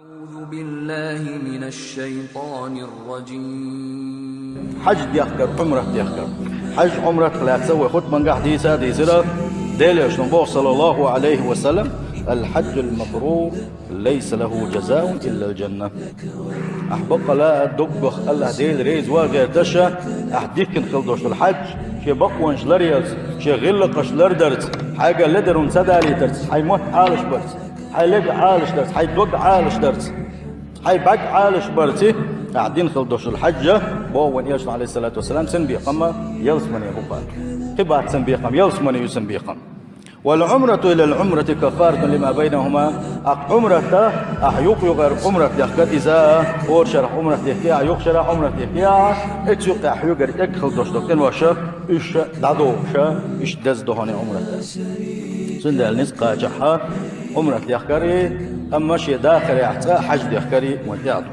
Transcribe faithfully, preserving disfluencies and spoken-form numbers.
أعوذ بالله من الشيطان الرجيم. Хьаж дехкар, Ӏумрат дехкар. Хьаж, Ӏумрат лаьцна вай хутбангахь дийца дийцира, Делан Элчано боху, саллаллаху Ӏалайхи ва саллам: «الحج المبرور ليس له جزاء إلا الجنة». Ахь баккъала а, доггах Аллахь Дела реза ван гӀерташ, ахь дихкина хила долуш долу хьаж, шен бакъонаш ларъярца, шен гӀиллакхаш лардарца, хьайга ледара хӀума ца далийтарца, хьайн мотт Ӏалашбарца, хьайн лег Ӏалашдарца, хьайн дог Ӏалашдарца, хьайн бӀаьрг Ӏалашбарца, ахь дина хила долуш долу хьаж, боху вайн Элчано, Ӏалайхиссалату вассалам, цуьнан бекхам ялсамане бу-кх. Кхин бац цуьнан бекхам, ялсамане ю цуьнан бекхам. «والعمرة إلى العمرة كفارة لما بينهما». Ахь Ӏумрат, ахь юкъ-юкъара Ӏумрат дехкар иза, хӀора шарахь Ӏумрат дехкехь, юха шарахь Ӏумрат дехкехь, эцу юкъехь хьоьгара тӀехь хила долуш долу къинош, уьш дӀадохуш, иштта деза ду хьуна Ӏумрат. Цундела ницкъ кхачахь Ӏумрат дехкар, амма шен дахарехь цкъа хьаж дехкар вайн тӀехь ду.